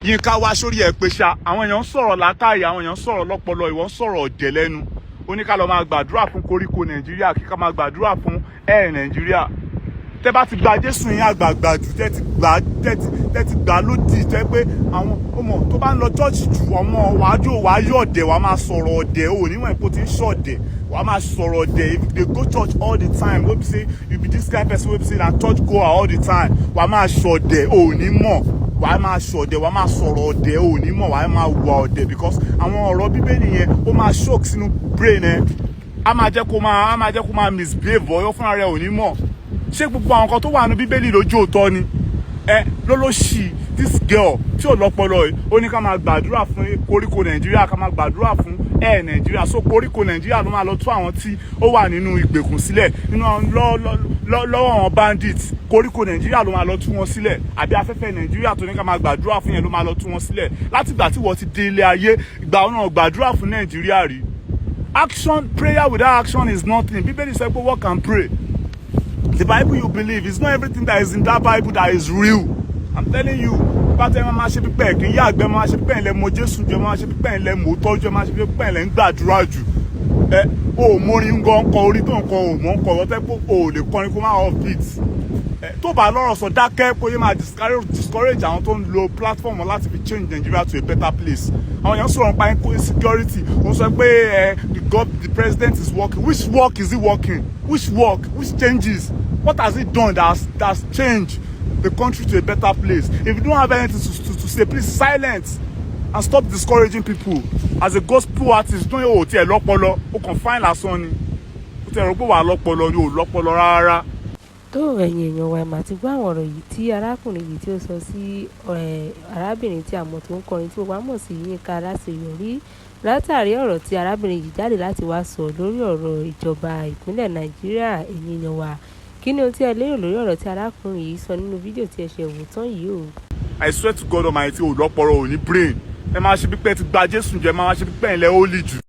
Yínká, wá sórí ẹ̀ pé ṣá, àwọn èèyàn ń sọ̀rọ̀ làákàyè, àwọn èèyàn ń sọ̀rọ̀ lọ́pọlọ, ìwọ ń sọ̀rọ̀ ọ̀dẹ̀ lẹ́nu. Ó ní ká lọ máa gbàdúrà fún koríko Nàìjíríà, kí ká máa gbàdúrà fún air Nàìjíríà. Tẹ́ bá ti gba Jésù yín àgbààgbà jù, tẹ́ ti gbà lódì, tẹ́ pé àwọn ọmọ tó bá ń lọ church jù, ọmọ wàájú wàá yọ̀dẹ̀, wàá máa sọ̀rọ̀ ọ̀dẹ̀ ò níwọ̀n ipò tí ń ṣọ̀dẹ̀, wàá máa sọ̀rọ̀ ọ̀dẹ̀. If you dey go church all the time, wey be say you be this kind person wey be say na church goer all the time, wàá máa ṣọ̀dẹ̀, ò ní mọ̀. Wàá máa ṣọ̀dẹ̀, wàá máa sọ̀rọ̀ ọ̀dẹ̀, ò ní mọ̀. Wàá máa wà ọ̀dẹ̀ because àwọn ọ̀rọ̀ Bíbélì yẹn, ó máa choke sínú brain ẹ, á máa jẹ́ kó máa misbehave ọ̀yọ́ fúnra rẹ̀, ò ní mọ̀. Ṣé gbogbo àwọn kan tó wà ní Bíbélì lójú òótọ́ ni ẹ lólóṣì? This girl tí ò lọ́pọlọ yìí, ó ní ká máa gbàdúrà fún koríko Nàìjíríà, ká máa gbàdúrà fún air Nàìjíríà. So koríko Nàìjíríà ló máa lọ tú àwọn tí ó wà nínú ìgbèkùn sílẹ̀, nínú lọ́wọ́ àwọn bandits? Koríko Nàìjíríà ló máa lọ tú wọn sílẹ̀, àbí afẹ́fẹ́ Nàìjíríà tó ní ká máa gbàdúrà fún yẹn ló máa lọ tú wọn sílẹ̀? Látìgbà tí wọ́n ti dé ilé ayé, ìgbà náà gbàdúrà fún Nàìjíríà rí? Action, prayer without action is nothing. Bíbélì sọ pé work and pray. The Bible you believe is not everything that is in that Bible that is real. I'm telling you. Bá tẹ́ máa ṣe pípẹ́ kí n yá àgbẹ̀, máa ṣe pípẹ́ ńlẹ̀ mọ Jésù jù, máa ṣe pípẹ́ ńlẹ̀ mọ tọ́jú, máa ṣe pípẹ́ ńlẹ̀ ń gbàdúrà jù. Ẹ o mórin gan kọ, orí tó ń kọ ò mọ̀ ń kọ, ọ̀tẹ́ pé o ò lè kọrin kó má off beat. Ẹ tó bá lọ́rọ̀ sọ, dákẹ́, kó yé máa discourage àwọn tó ń lo platform láti fi change Nigeria to a better place. Àwọn èèyàn sọ̀rọ̀ nípa insecurity, wọ́n sọ pé ẹ the God, the president is working. Which work is he working? Which work? Which changes? What has he done that's changed the country to a better place? If you don't have anything to say, please silence and stop discouraging people. As a gospel artist, don't o tiẹ̀ lọ́pọlọ, o kàn fine lásán ni. O tiẹ̀ rò pé wà lọ́pọlọ ni, o lọ́pọlọ rárá. Tó ẹ̀yin èèyàn wa, ẹ̀ mà ti gbọ́ àwọn ọ̀rọ̀ yìí tí arákùnrin yìí tí ó sọ sí arábìnrin tí a mọ̀ tó ń kọrin, tí gbogbo wa mọ̀ sí Yínká Aláṣeyọrí, látàrí ọ̀rọ̀ tí arábìnrin yìí jáde láti wá sọ lórí ọ̀rọ̀ ìjọba ìpínlẹ̀ Nàìjíríà. Ẹ̀yin èèyàn wa, kí ni ohun tí ẹ lérò lórí ọ̀rọ̀ tí arákùnrin yìí sọ nínú fídíò tí ẹ ṣe wò tán yìí o? I swear to God Almighty, ò lọ́pọlọ, ò ní brain. Ẹ máa ṣe pípẹ́ ti gba Jésù jẹ́, máa ṣe pípẹ́ ilẹ̀ holy jù.